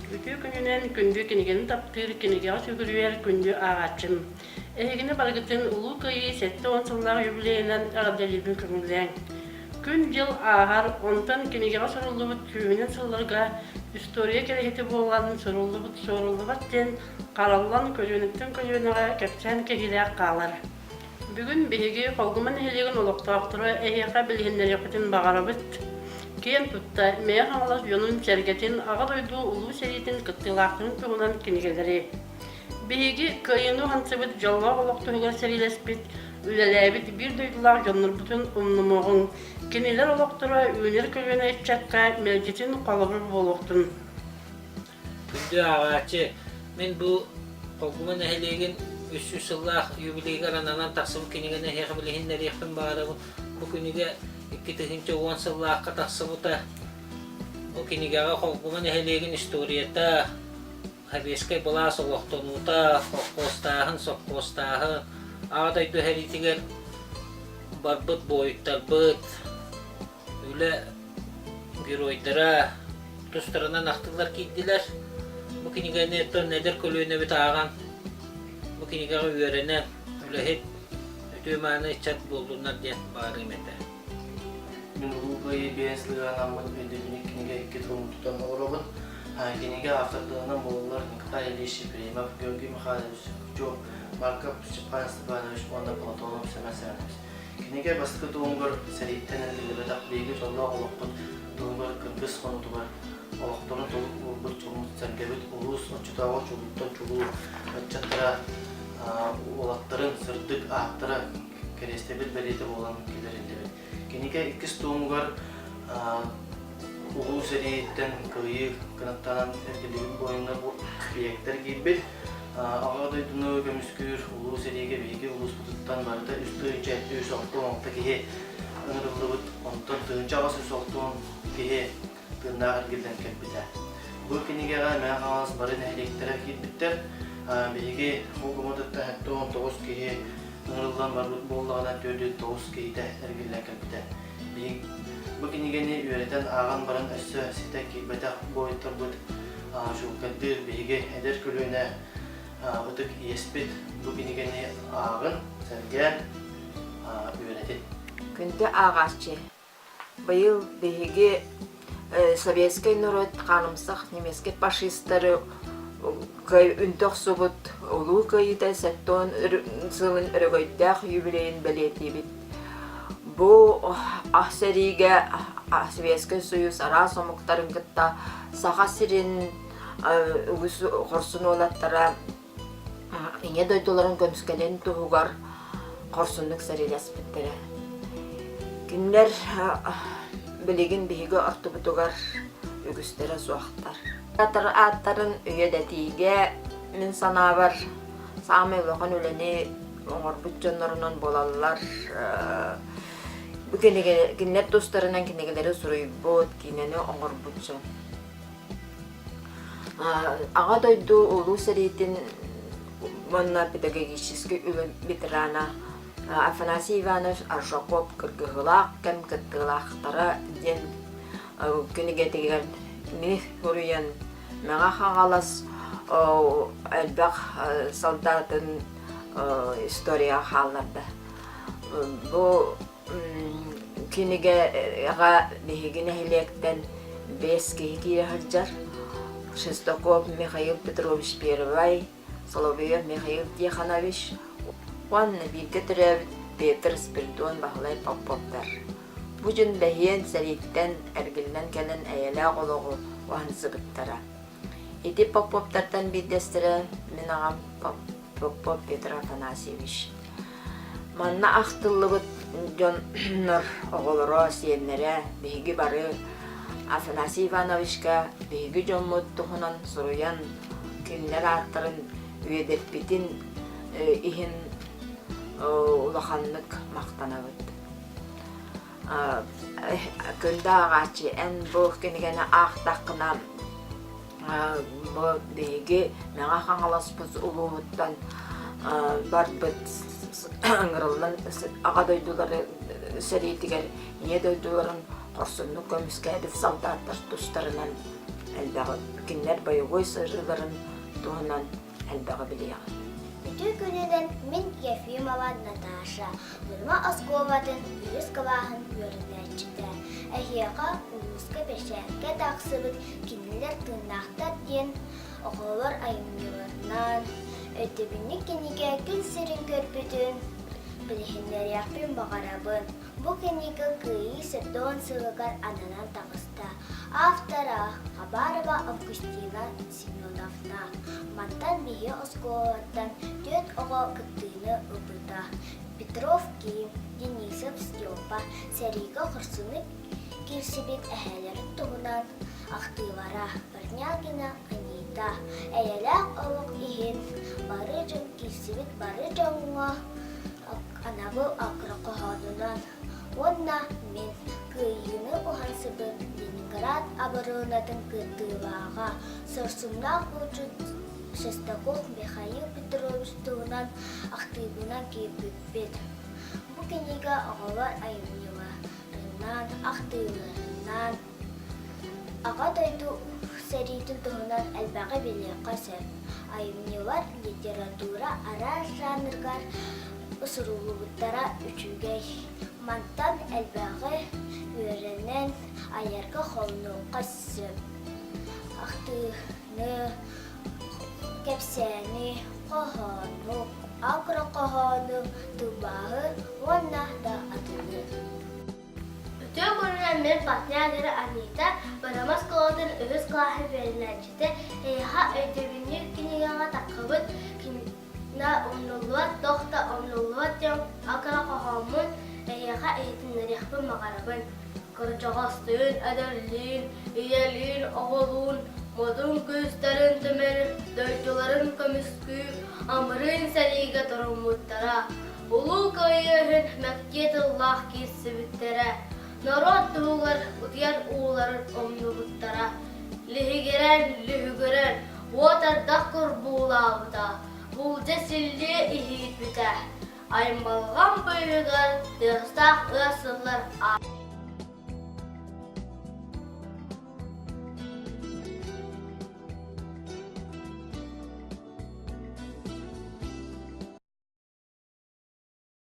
Үтүө күнүнэн күндү кинигэни таптыыр, кинигэҕэ сүгүрүйэр күндү ааҕааччым. Эһигини барыгытын Улуу Кыайыы 70 сыллаах юбилейынан эҕэрдэлиирбин көҥүллээҥ. Күн-дьыл ааһар, онтон кинигэҕэ суруллубут сүүһүнэн сылларга история кэрэһитэ буолан суруллубут суоруллубат диэн хараллан көлүөнэттэн көлүөнэҕэ кэпсээн кэһиилээх хаалар. Бүгүн биһиги Холгума нэһилиэгин олохтоохторо эһиэхэ билиһиннэриэхпитин баҕарабыт. Киэн тутта Мэйэ Хаҥалас дьонун-сэргэтин Аҕа дойду Улуу сэриитин кыттыылаахтарын туһунан кинигэлэри. Биһиги Кыайыыны уһансыбыт дьоллоох олох туһугар сэриилэспит, үлэлээбит биир дойдулаах дьоннорбутун умнумуоҕуҥ. Кинилэр олохторо үүнэр көлүөнэ ыччакка мэлдьитин холобур буолуохтун. Күндү ааҕааччы, мин бу Холгума нэһилиэгин 300 сыллаах юбилейыгар ананан тахсыбыт кинигэни эһиэхэ билиһиннэриэхпин баҕарабын. Бу кинигэ 2010 сыллаахха тахсыбыта. Бу кинигэҕэ Холгума нэһилиэгин историята, Сэбиэскэй былаас олохтонуута, холкуостааһын, сопхуостааһын, Аҕа дойду сэриитигэр барбыт буойуттарбыт, үлэ геройдара тустарынан ахтыллар киирдилэр. Бу кинигэни оттон эдэр көлүөнэбит ааҕан, бу кинигэҕэ үөрэнэн, үлэһит, үтүө-мааны ыччат буоллуннар диэн баҕарыам этэ. Мин Улуу Кыайыы биэс сылыгар анаммыт өйдөбүнньүк кинигэ икки тылын тутан олоробун. Кинигэ автордарынан буолаллар Николай Ильич Ефремов, Георгий Михайлович Сукачев, Марков Степан Степанович уонна Платонов Семен Семенович. Кинигэ бастакы туомугар сэрииттэн эргиллибэтэх биһиги дьоллоох олохпут туһугар кыргыс хонуутугар олохторун толук уурбут дьоммут-сэргэбит улуус оччотооҕу чулууттан чулуу ыччаттара уолаттарын сырдык ааттара кэриэстэбил бэлиэтэ буолан киллэриллибит. Кинигэ иккис туомугар Улуу сэрииттэн кыайыы кынаттанан эргиллибит буойуннар испииһэктэр киирбит. Аҕа дойдуну көмүскүүр Улуу сэриигэ биһиги улууспутуттан барыта 3 366 киһи ыҥырыллыбыт, онтон 1860 киһи тыыннаах эргиллэн кэлбитэ. Бу кинигэҕэ Мэҥэ Хаҥалас бары нэһилиэктэрэ киирбиттэр. Биһиги Холгумотуттан 79 киһи ыҥырыллан барбыт буоллаҕына, 49 киһитэ эргиллэн кэлбитэ. Бу кинигэни үөрэтэн ааҕан баран өссө ситэ киирбэтэх буойуттарбыт чуолкайдыыр биһиги эдэр көлүөнэ ытык иэспит бу кинигэни ааҕын, сэргээн үөрэтин. Күндү ааҕааччы, быйыл биһиги советскай норуот хаанымсах немецкэй фашистары үнтү охсубут Улуу Кыайыыта 70 сылын өрөгөйдөөх юбилейын бэлиэтиибит. Бу сэриигэ Советскай Союз араас омуктарын кытта Саха сирин үгүс хорсун уолаттара Ийэ дойдуларын көмүскэлин туһугар хорсуннук сэриилэспиттэрэ. Кинилэр билигин биһиги ортобутугар үгүстэрэ суохтар. Ааттарын үйэдэтиигэ мин санаабар саамай улахан үлэни оҥорбут дьоннорунан буолаллар. Бу кинигэ кинилэр тустарынан кинигэлэри суруйбут, киинэни оҥорбут дьон. Аҕа дойду Улуу сэриитин уонна педагогическай үлэ ветерана Афанасий Иванович Аржаков Кыргыһыылаах кэм кыттыылаахтара диэн кинигэтигэр кини суруйан Мэҥэ Хаҥалас элбэх солдатын историяҕа хаалларда. Бу Кинигэҕэ биһиги нэһилиэктэн биэс киһи киирэ сылдьар. Шестаков Михаил Петрович Первай, Соловьев Михаил Тихонович уонна бииргэ төрөөбүт Петр Спиридон Баһылай Поповтар. Бу дьон бэһиэн сэрииттэн эргиллэн кэлэн эйэлээх олоҕу уһансыбыттара. Ити Поповтартан биирдэстэрэ мин аҕам Попов Петр Афанасьевич. Манна ахтыллыбыт дьоннор оҕолоро, сиэннэрэ, биһиги бары Афанасий Ивановичка биһиги дьоммут туһунан суруйан, кинилэр ааттарын үөдэппитин иһин улаханнык махтанабыт. Күндү ааҕааччы, эн бу кинигэни аахтаххына Бу биһиги Мэҥэ Хаҥаласпыт улууһуттан барбыт ыҥырыллан Аҕа дойдулары сэриитигэр Ийэ дойдуларын хорсуннук көмүскээбит солдаттар тустарынан элбэҕи кинилэр бойобуой сырыыларын туһунан элбэҕи билиэҕиҥ. Үтүө күнүнэн мин Ефимова Наташа, Мырыма оскуолатын үһүс кылааһын үөрэнээччитэ. Эһиэхэ улууска бэчээккэ тахсыбыт «Кинилэр тыыннаахтар» диэн оҕолор айымньыларынан өйдөбүнньүк кинигэ күн сирин көрбүтүн билиһиннэриэхпин баҕарабын. Бу кинигэ Кыайыы 70 сылыгар ананан таҕыста. Автора Хабарова Августина Семеновна. Мантан биһи оскуолаттан түөрт оҕо кыттыыны ылбыта. Петров Ким, Денисов Степа сэриигэ хорсуннук киирсибит эһээлэрин туһунан ахтыылара Портнягина Анита эйэлээх олох иһин бары дьон киирсибит бары дьоҥҥо анабыл акрохоһоонунан уонна мин кыайыыны уһансыбыт Ленинград оборонатын кыттыылааҕа сорсуннаах булчут Шестаков Михаил Петрович туһунан ахтыыбынан киирбиппит. Бу кинигэ оҕолор айымньыларынан, ахтыыларынан Аҕа дойду сэриитин туһунан элбэҕи билиэххэ сөп. Айымньылар литература араас жанрыгар суруллубуттара үчүгэй. Мантан элбэҕи үөрэнэн айарга холонуохха сөп. Ахтыыны, кэпсээни, хоһоону, акрохоһоону, тылбааһы уонна да атыны. Үтүө күнүнэн мин партнеры Анита, Бырама оскуолатын үһүс кылааһын үөрэнээччитэ, эйиэхэ өйдөбүнньүк кинигэҕэ таххыбыт кинигэ умнуллубат, туох да умнуллубат диэн акыра хоһооммун эйиэхэ иһитиннэриэхпин баҕарабын. Кырдьаҕастыын, эдэрдиин, ийэлиин, оҕолуун модун күүстэрин түмэн, дойдуларын көмүскүү амырыын сэриигэ туруммуттара. Улуу Кыайыы иһин мэктиэ тыллаах киирсибиттэрэ, норуот туһугар утуйар ууларын умнубуттара, лиһигирэн, лүһүгүрэн уот ардах курбуулаабыта, буулдьа силлиэ иһиирбитэ, аймалҕан быыһыгар тыастаах ыар сыллар ааспыттара.